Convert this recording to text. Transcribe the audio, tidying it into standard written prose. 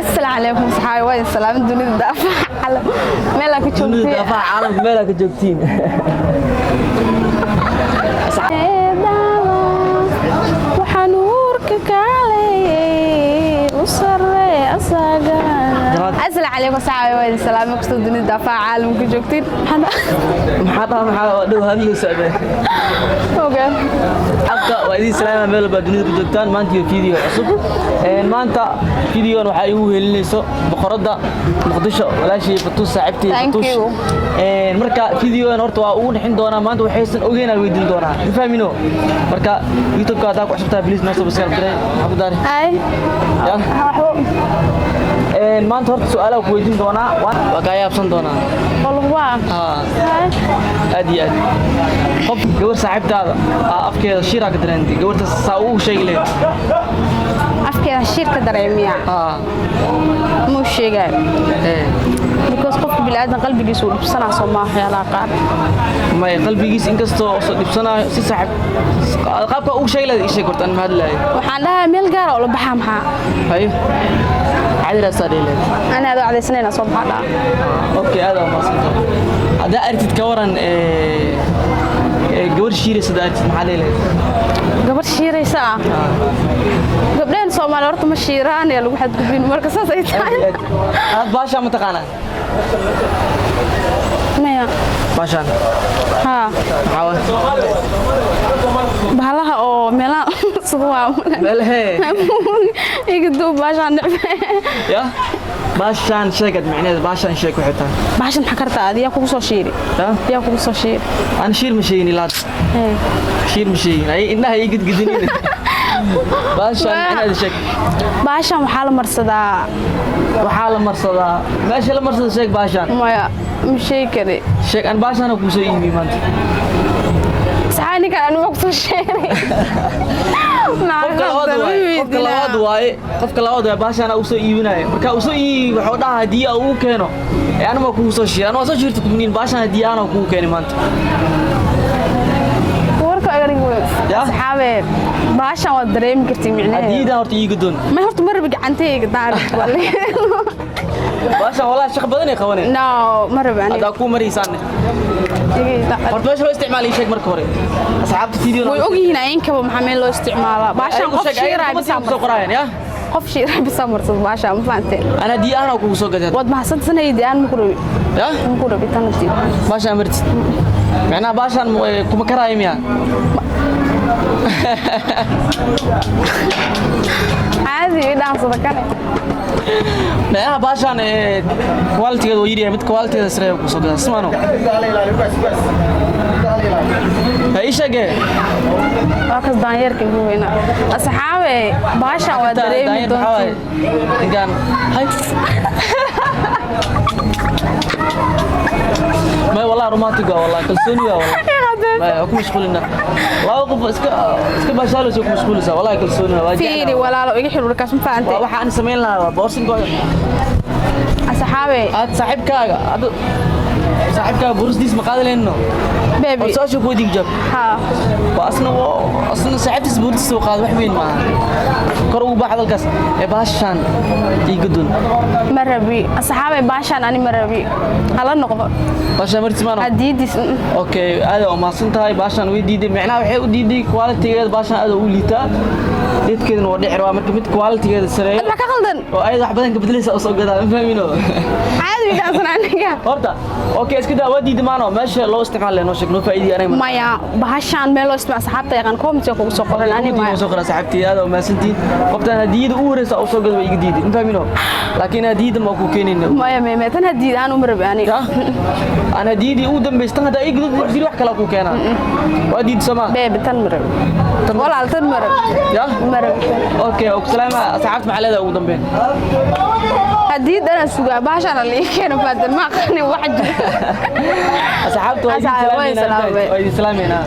Asalaamu calaykum saxaabi, waa idin salaamin dunida daafaha caalam meelaa ka Dunida joogtay. Daafaha caalamka meelaa ka joogtiin. Waxaan uurka kaaleeyey u sarre asaga. Asalaamu calaykum saxaabi, waa idin salaamin kastoo dunida daafaha caalamka joogtiin. Maxaa dhaha? Maxaa dhow hadluu socday? Okay. Abka waa idin salaama meel walba dunida ku joogtaan. Maanta iyo video cusub. Maanta videogan waxaa igu helinayso boqoradda Muqdisho, walaashii Fatuus, saaxiibtii. Thank Fatuus. you. Marka videogan horta waa ugu dhixin doonaa maanta, waxaysan ogeyn aan weydiin doonaa, ma fahmino? Marka YouTube-ka haddaa ku cusubtahay, please noo subscribe garee. Maxaa ku daari? Ay. Ya. Waxba. Maanta horta su'aalaha ku weydiin doonaa, waa kaa yaabsan doonaa. Walba. Haa, aad iyo aad. Qof gabar saaxiibtaada aa afkeeda shiraa ka dareentay, gabarta saa ugu sheegi lahayd? Afkeeda shiir ka dareemiya? Haa. Muu sheegaayo. Ee. Because qofka bini'aadan qalbigiisa uu dhibsanaa, soo maaha, waxyaalaha qaar? May, qalbigiis inkastoo soo dhibsanaayo, si saaxiib qaabka ugu sheegi lahayd ii sheeg horta, aan mahad lahayd. Waxaan dhahaa meel gaara oo la baxaa, maxaa? Hayo, cadiraasaa dhihi lahayd. Ani adoo cadaysanayna soo baxaa dhaha. Okay, aad waa mahadsantahay. Haddaa aragtid, ka waran gabar shiiraysa haddaa aragtid, maxaa dhihi lahayd? Gabar shiiraysa ah? Gabdhaheen Soomaali horta ma shiiraan ee lagu xadgudbin, marka saas ay tahay. Aad aad baashaan ma taqaanaa? Maya. Baashaan? Haa. Maxaa waay? Bahalaha oo meelaha sida waa. Meelahee? Iga duub, baashaan necbe. Ya, baashaan sheegad micneheeda, baashaan sheeg waxay tahay. Baashan maxaa kartaa? Adi yaa kugu soo shiiri? Ya? Yaa kugu soo shiiri? Aan shiir ma sheegin ilaa Ee. Shiir ma sheegin, ay indhaha ii gidgidinin. Baashaan micneheeda sheeg. Baashan waxaa la marsadaa. Waxaa la marsadaa, meesha la marsada sheeg baashaan. Maya, ma sheegi kari. Sheeg, aan baashaana kuu soo iibiyey maanta. Saxaa, ninkan anigu waa kusoo sheegay. Qofka labaad waaye, qofka labaad waaye, qofka labaad waaye. Baashaana uu soo iibinaayo. Marka uu soo iibi, wuxuu dhahaa haddii uu ugu keeno ee anuma kugu soo shiir, anuma soo shiirta kumniin. Baashaan haddii aana kugu keenay maanta. Warka iga. Ya? Saxaabe, baashan waad dareemi kartay micnaheeda. Hadiidan horta iiga doon. Ma, horta ma rabi, gacantayga daar. Baashaan wallahi shaqo badan ay qabaneen. No, ma rabi aniga. Haddaa kuu maraysaan horta meesha loo isticmaala ii sheeg marka hore asxaabta video. Way ogyihiin ayinkaba maxaa meel loo isticmaalaa baashan. Qof shiiraa bisaa soo qorayaan ya. Qof shiiraa bisaa marsad baashan, ma fahanteen? Ana haddii aana kugu soo gaday. Waad mahadsantahay, aan ma ku rabi. Ya. Ma ku rabi tanadii. Baashaan martid, macnaha baashaan kuma karaayo miya? Caadi ii dhaansada kane. Macnaha baashaan quality-geeda waa yaryahay, mid quality-geeda sare ku soo gadaa simaano. Ha ii sheege. Waa kas daanyeerka igu weynaa. Asxaabe, baashan waa dareemi doontiin. Ninkaan hay may, wallahi romantic waa, wallahi kalsooni waa, wallahi may ku mashquulina. Laba qof iska baashaalayso ku mashquulisa, wallahi kalsooni waa Fiiri. Jeclaa. Walaalo, iga xir warkaas, ma fahantay? Waxa aan samayn lahaa waa boorsinka. Asxaabe. Aad saaxiibkaaga, aad saaxiibkaaga boorsidiis ma qaadi lahayn? Baby. Oo su'aasha ku weydiin, jawaab. Haa. Waa asna, asna saaxiibtiis boorsidiisa uu qaado, wax weyn maaha. Kor ugu bax hadalkaas ee baashaan iiga dun. Ma rabi, asxaabe, baashaan ani ma rabi, hala noqdo. Baashaan martis maano. Hadiidis. Okay, aad waa mahadsan tahay. Baashaan way diiday, macnaha waxay u diiday quality-geeda. Baashaan aad u liitaa, dadkeedana waa dhici rabaa. Marka mid quality-geeda sareeyo Ma ka qaldan. oo ayada wax badan ka bedelaysa oo soo gadaa, ma fahmino? Caadi bikaasan aniga. Horta okay, iska daa, waa diiday maano. Meesha loo isticmaalo noo sheeg, noo faa'iidiyo aniga. Maya, bahashaan meel loo isticmaalo asxaabta yaqaan comment kugu soo qoran, ani maya. Soo qora saaxiibtii, aad waa mahadsantihiin. Qoftaan hadiyada ugu horeysa oo soo gada waa iga diiday, ma fahmino? Laakiin hadiyada ma ku keenayna. Maya, maya, tan hadiid aan uma rabi aniga. Ya, aan hadiyadii ugu dambeysay tan haddaa iga gudub, wax kale ku keenaa. Waa diid sooma? Baby, tan ma rabi, walaal, tan ma rabi. Ya. Ma rabi. Okay, og salaama asxaabta. Maxaa leedahay ugu dambeyn? Hadiid anaa sugaa, bahashaan la ii keeno, faatan ma aqanin wax jiro. Asxaabta waa idin Asxaab, way salaameynaa. salaamay. Waa idin salaameynaa.